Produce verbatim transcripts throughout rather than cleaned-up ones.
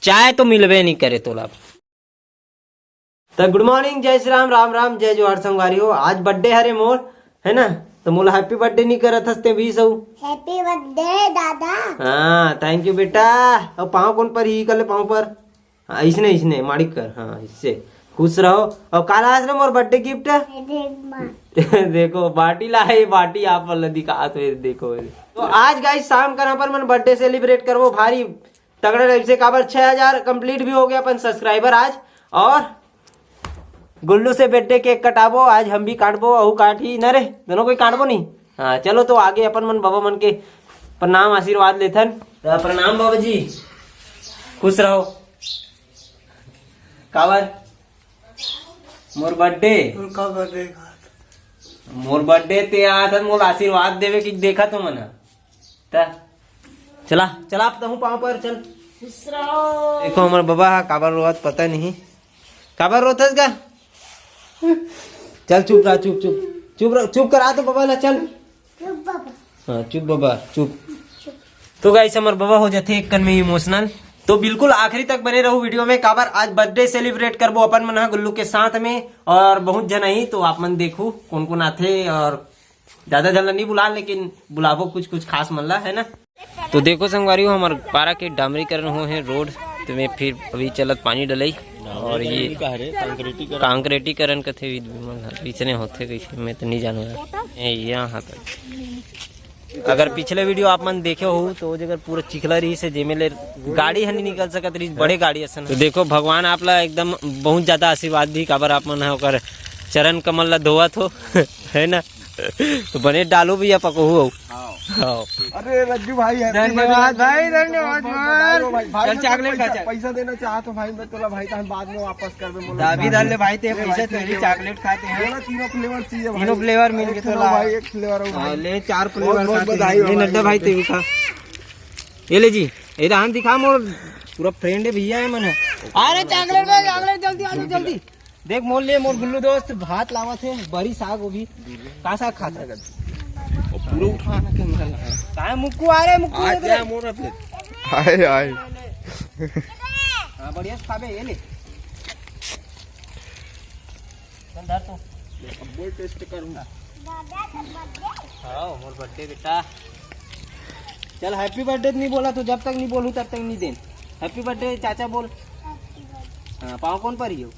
चाय तो मिलबे नहीं करे तोला। तो गुड मॉर्निंग, जय श्री राम, राम राम, जय जोहार संगवारी हो। आज बर्थडे हरे मोर, है ना? तो मोला हैप्पी बर्थडे नहीं करत हस ते बीस हो। हैप्पी बर्थडे दादा। हाँ, थैंक यू बेटा। और पाँव कोन पर ही कर ले, पाँव पर। हाँ, इसने, इसने माड़िक कर, हाँ, इससे खुश रहो। और काला आज ना मोर बर्थडे गिफ्ट। देखो बाटी ला है, बाटी आप वाला दिखा तो देखो। तो आज गाइस शाम का ना अपन मन बर्थडे सेलिब्रेट करबो भारी तगड़ा टाइप से, काबर छह हजार कंप्लीट भी हो गया अपन सब्सक्राइबर आज। और गुल्लू से बर्थडे केक कटाबो आज, हम भी काटबो, अहू काटी ना रे, दोनों कोई काटबो नहीं। हाँ चलो, तो आगे अपन मन बाबा मन के प्रणाम आशीर्वाद लेथन। तो प्रणाम बाबा जी, खुश रहो। काबर मोर बर्थडे, मोर बर्थडे ते आथन मोला आशीर्वाद देवे कि देखा तो मना। त चला, चला, आप तहूँ पाँव पर चल। देखो हमर बाबा हा काबर रोवत पता नहीं। काबर रोथस गा? चल चुप रहा, चुप चुप चुप रह, चुप करा तो बाबा ला, चल। हाँ चुप बाबा चुप। तो गाइस हमर बाबा हो जाते एक कन में इमोशनल। तो बिल्कुल आखिरी तक बने रहो वीडियो में, काबर आज बर्थडे सेलिब्रेट करबो अपन मन हा गुल्लू के साथ में। और बहुत जन आई तो आप मन देखो कौन कौन आथे और ज्यादा झन ला नहीं बुला, लेकिन बुलाबो कुछ कुछ खास मन ला, है ना? तो देखो संगवारी हो, हमर पारा के डामरीकरण हो है रोड, तो मैं फिर अभी चलत पानी डलई। और ये का हरे, कांक्रीटीकरण। कांक्रीटीकरण कथे विद विमल ह, इसने होथे कैसे मैं तो नहीं जानू यार। ए, यहाँ तक अगर पिछले वीडियो आप मन देखे हो तो वो जगह पूरा चिखला रही से, जेमे ले गाड़ी ह नहीं निकल सकत रही, बड़े गाड़ी असन। तो देखो भगवान आप ला एकदम बहुत ज्यादा आशीर्वाद दी, काबर आप मन ह ओकर चरण कमल ला धोवत हो। है ना? तो बने डालो भैया, पकहू हो। हाँ। अरे रज्जू भाई, happy धन्यवाद birthday। भाई, धन्यवाद बहुत, बहुत यार। बधाई हो भाई। भाई, चल, मैं तो चॉकलेट खा, पैसा, चल। पैसा देना चाहत हो भाई, मैं तोला भाई, तहन बाद में वापस करबे, मोला अभी धर ले भाई, ते ये पैसा भाई, तेरी चॉकलेट खाते हैं। बोला तीनों फ्लेवर चाहिए भाई। तीनों फ्लेवर मिल एक गए तो फ्लेवर ला। भाई, एक फ्लेवर हो हाँ, भाई। ले चार फ्लेवर बहुत, बहुत खाते हैं। बधाई हो ये भाई। नड्डा भाई, ते भी खा। ये ले जी, ये रहन दिखा मोर पूरा फ्रेंड है भैया, है मन है। अरे चॉकलेट में, चॉकलेट जल्दी आ, जल्दी। देख मोर ले, मोर गुल्लू दोस्त भात लावत हे, बरी साग, वो भी का साग खात हे? वो पूरा उठा ना कैमरा ला। काय मुक्कू आ रे, मुक्कू आ इधर। जा मोर पे। हाय, हाय। हाँ, बढ़िया से खाबे, ये ले। चल धर तू। अब बोल, टेस्ट करूँगा। हाँ, मोर बर्थडे बेटा। चल, हैप्पी बर्थडे नहीं बोला तो जब तक नहीं बोलूँ तब तक नहीं देन। हैप्पी बर्थडे चाचा बोल। हाँ, पाँव कौन पर ही हो?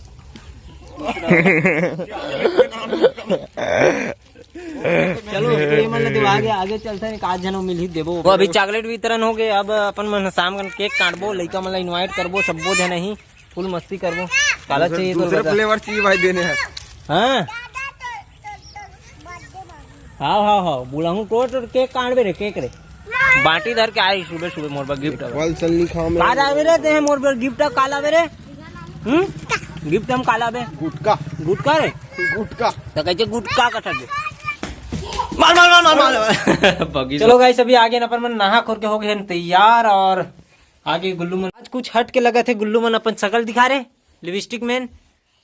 चलो, ये मन ला तो आगे, आगे चलता है, एक आध जनो मिल ही देबो। वो अभी चॉकलेट वितरण हो गए, अब अपन मन शाम कन केक काटबो, लइका मन ला इनवाइट करबो, सब्बो जन ही फुल मस्ती करबो। काला दूसरे, चाहिए तो दूसरे बता। फ्लेवर चाहिए भाई देने हैं। हाँ। हाँ, हाँ, हाँ, बुलाऊं तो, तो केक काटबे रे, केक रे। बाटी धर के आई सुबह सुबह मोर बर गिफ्ट। फल सल नहीं खाओ मैं। का लावे रे ते मोर बर गिफ्ट, का लावे रे? हम्म? गिफ्ट हम का लावे? गुटका। गुटका रे? गुटका। तो कैसे गुटका कटा दे? मार, मार, मार, मार, मार। बगी चलो गाइस, अभी आगे ना अपन मन नहा खोर के हो गए हैं तैयार और आगे गुल्लू मन आज कुछ हट के लगा थे। गुल्लू मन अपन शकल दिखा रे, लिपस्टिक में।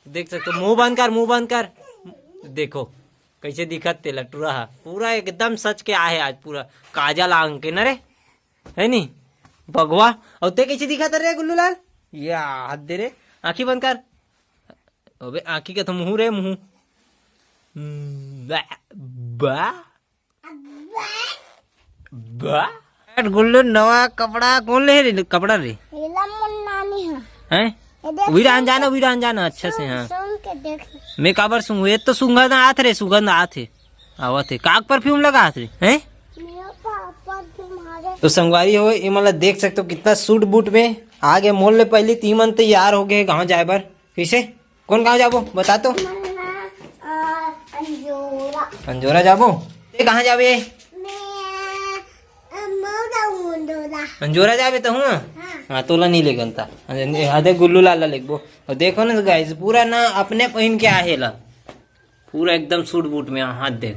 देख सकते हो, मुंह बंद कर, मुंह बंद कर। देखो कैसे दिखत तेला टूरा हा, पूरा एकदम सच के आहे आज, पूरा काजल आंग के न रे, है नी बघवा। और ते कैसे दिखत रे गुल्लू लाल? या हाथ दे रे, आंखी बंद कर। अबे आंखी के तो मुंह रे, मुंह। हम्म, बा, बा, बा। यार गुल्लू, नवा कपड़ा कौन ले रे? कपड़ा रे? एला मोर नानी ह। हैं? ये देख, वीरान सूंघ जाना, के, वीरान जाना अच्छा से, सूंघ, हाँ। सूंघ के देख। मैं काबर सूंघू? ये तो सुगंध आत रे, सुगंध आत हे। आवत हे। काक परफ्यूम लगा आत रे, हैं? मेरा पापा तुम्हारे तो संगवारी हो, ये मतलब देख सकते हो कितना सूट बूट में आगे मोल ले पहली तीन मन तैयार हो गए गाँव जाए बर। कैसे? कौन गाँव जाबो? बता तो। मन्ना, अ, अंजोरा। अंजोरा जाबो? ते कहाँ जाबे? मैं, अ, मौदा उंदोरा। अंजोरा जाबे तो हुआ? हाँ। हाँ, तोला नहीं लेगन ता। अरे, आधे गुल्लू लाला लेगबो। और देखो ना गाइस, पूरा ना अपने पहन के आहे ला। पूरा एकदम सूट बूट में, हाथ देख।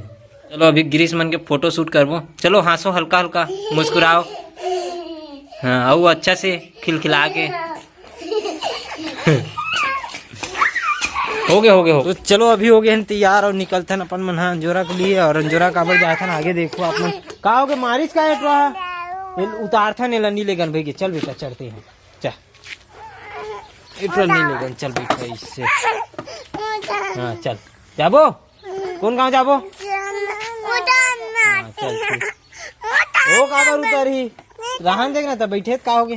चलो अभी ग्रीस मन के फोटो शूट करबो। चलो हंसो हल्का हल्का, मुस्कुराओ। हाँ, आओ अच्छा से खिलखिला के। हो गए, हो गए, हो। तो चलो अभी हो गए हैं तैयार और निकलथन अपन मन हा अंजोरा के लिए। और अंजोरा काबर जाथन आगे देखो आप मन। का हो गए, मारिस का एटवा? ये उतारथन, एला नी लेगन भाई के। चल बेटा चढ़ते हैं, चल। पेट्रोल नहीं लेगन, चल बैठ इससे। हाँ, चल। जाबो? कौन गांव जाबो? हाँ, चल, ठीक। ओ, काबर उतरही? रहन देख ना, त बैठे त का होगे?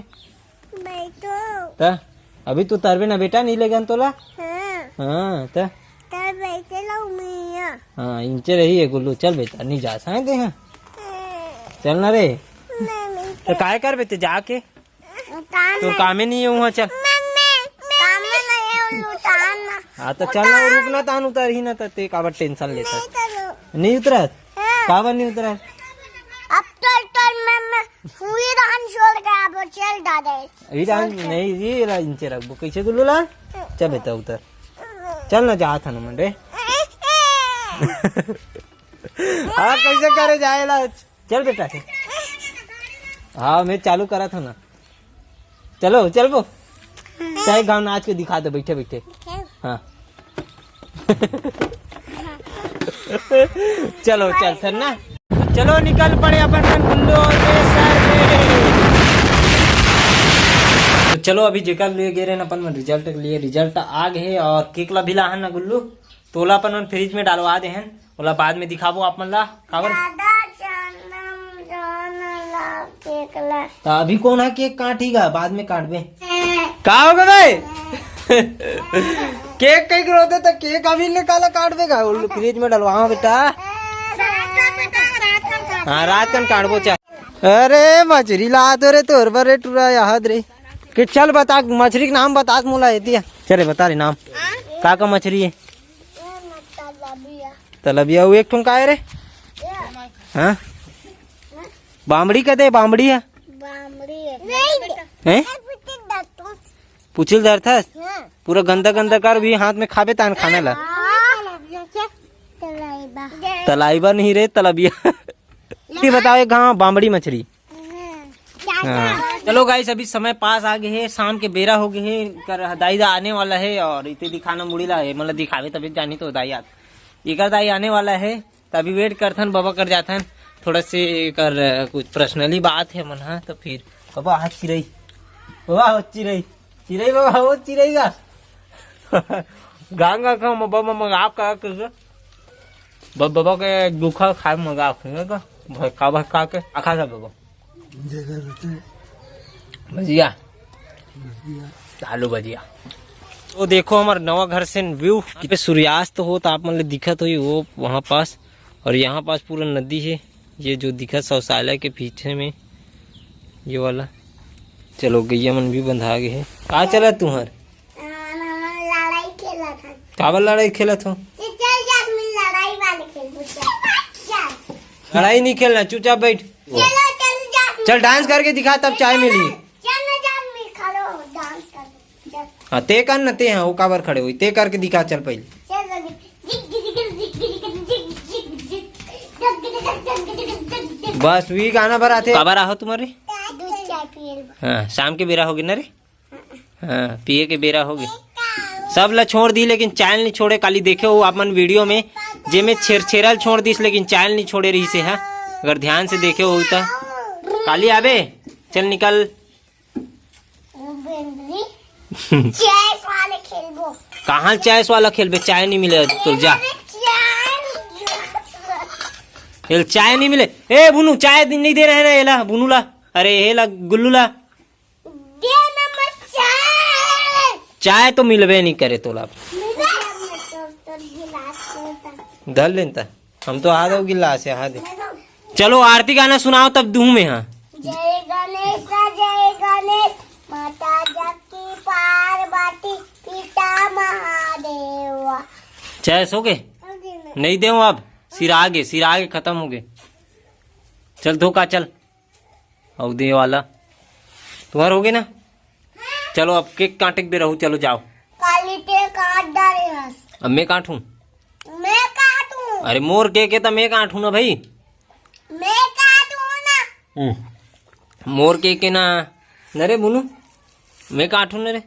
बैठो। त अभी तू तरबे ना बेटा, नहीं लेगन तोला। हाँ। हाँ, त? त बैठे लो मिया। हाँ, इंचे रही है गुल्लू, चल बेटा, नहीं जा साए दे। हाँ, चल ना रे। नहीं, नहीं। तो काय करबे ते जाके? काम तो है। कामे नहीं है वहाँ, चल। Mummy, mummy. काम में नहीं है, उल्लू, काम ना। हाँ, तो चल ना, रुक ना, तान उतरही ना, त ते काबर टेंशन लेता? नहीं उतरत? हाँ। काबर नहीं उतरत? अब तो, तो मैं, मैं हुई रहन छोड़ के अब चल दादा। ई रहन छोड़ के। नहीं, ये ला इंचे रखबो। कैसे गुल्लू लाल? चल बेटा उतर। चल ना, जात हन मन रे। हाँ, कैसे करे जाए ला? चल बेटा। हाँ, मैं चालू करा था ना। चलो, चलबो। चाहे गाँव नाच के दिखा दे बैठे बैठे। हाँ। चलो, चल फिर ना। चलो, निकल पड़े अपन मन गुल्लू और रे सर रे। तो चलो, अभी जेकर लिए गे रहे अपन मन रिजल्ट के लिए, रिजल्ट आ गए और केक ला भी लाहन ना गुल्लू, तोला अपन मन फ्रिज में डालवा दे हन, ओला बाद में दिखाबो आप मन ला। काबर? दादा, चंदन, जौन ला केक ला। त अभी कौन हा केक काटी गा? बाद में काटबे। हैं। का होगे बे? केक कहीं के रोते त केक अभी निकाला काटबे गा? उल्लू फ्रिज में डलवाओ बेटा। रात का बेटा, रात का काट। हाँ, रात कन काटबो चा। अरे मछरी ला दो रे, तोर बर रे टुरा याद रे। कि चल बता, मछरी के नाम बता मोला, एती आ। चल रे, बता रे नाम। का का मछरी है? तलबिया। तलबिया, वो एक ठुन का है रे? हाँ? बामड़ी कथे, बामड़ी है? बामड़ी है। हैं? पुछिल धरथस? हाँ। पूरा गंदा गंदा कर भी हाथ में खाबे तान खाना ला। हाँ। तलाइबा। तलाइबा नहीं रे, तलबिया। ये बताओ एक गाँव बामड़ी मछरी। हाँ। चलो गाइस, अभी समय पास आ गए है, शाम के बेरा हो गए है, कर दाई दा आने वाला है और इतने दिखाना मुड़ी ला है, मतलब दिखावे तभी जानी तो दाई आत, एकर दाई आने वाला है, त अभी वेट करथन, बाबा कर जाथन, थोड़ा से कर कुछ पर्सनली बात है मन, हाँ, तो फिर बाबा हाथ चिरई, बाबा हो चिरई, चिरई बाबा हो चिरई का गांगा का बाबा मगाप का के बब-, बाबा के दुखा खाए मजाक है का? भटका भटका के आखा था बाबा। जय जय बेटे। भजिया। भजिया। आलू भजिया। तो देखो हमारे नवा घर से व्यू, कितने सूर्यास्त होत आप मन ले दिखत होई वो वहाँ पास, और यहाँ पास पूरा नदी है, ये जो दिखत शौचालय के पीछे में ये वाला। चलो गैया मन भी बंधा गए है। का चला तुहर? हमन लड़ाई खेलत हन। काबर लड़ाई खेलत हो? चल, चल, जास्मिन, लड़ाई वाले खेलबो, चल। चल। लड़ाई नहीं खेलना, चुपचाप बैठ। चलो, चल, जास्मिन। चल, डांस करके दिखा, तब चाय मिली। चल ना, जास्मिन, खड़ो हो, डांस कर। चल। हाँ, ते कर न, ते, हाँ, वो काबर खड़े हुई, ते करके दिखा, चल पहले। चल, चल, जिग, जिग, जिग, जिग, जिग, जिग, जिग, जिग, जिग, जिग, जिग, जिग, जिग, जिग, जिग। बस, वही गाना भर आते। काबर आहो तुम्हारे? दूध चाय पियल बा। हाँ, शाम के बेरा होगी ना रे? हाँ, पिए के बेरा हो गए। सब ला छोड़ दी, लेकिन चाय नहीं छोड़े। काली देखे हो आप मन वीडियो में, जेमे छेरछेरा ल छोड़ दिस, लेकिन चाय नहीं छोड़े रही से है। अगर ध्यान से देखे हो तो काली आबे, चल निकल। चेस वाले खेलबो। कहाँ चेस वाला खेलबे? चाय नहीं मिले तो जा। ये चाय नहीं मिले। ए बुनू, चाय दि-, नहीं दे रहे ना, ये ला बुनू ला, अरे ये ला गुल्लू ला। दे नंबर चाय। चाय तो मिलबे नहीं करे तोला। मिलबे। धर लेन त, हम तो आ दो गिलास है, हाँ दे। चलो आरती गाना सुनाओ तब दूँ मैं, हाँ। जय गणेश, जय गणेश, माता जाकी पार्वती, पिता महादेवा। चाय सो गए? नहीं दे अब, सिरा आगे, सिरा आगे खत्म हो गए। चल धोखा चल। अउ दे वाला तुहर हो गए ना। चलो अब केक काटे के बेरा हो, चलो जाओ। काली ते काट डाले हस। अब मैं काटूं? मैं काटूं। अरे मोर केक है तो मैं काटूं ना भाई। मैं काटूं ना। हम्म। मोर केक है ना। न रे बुनू, मैं काटूं ना रे।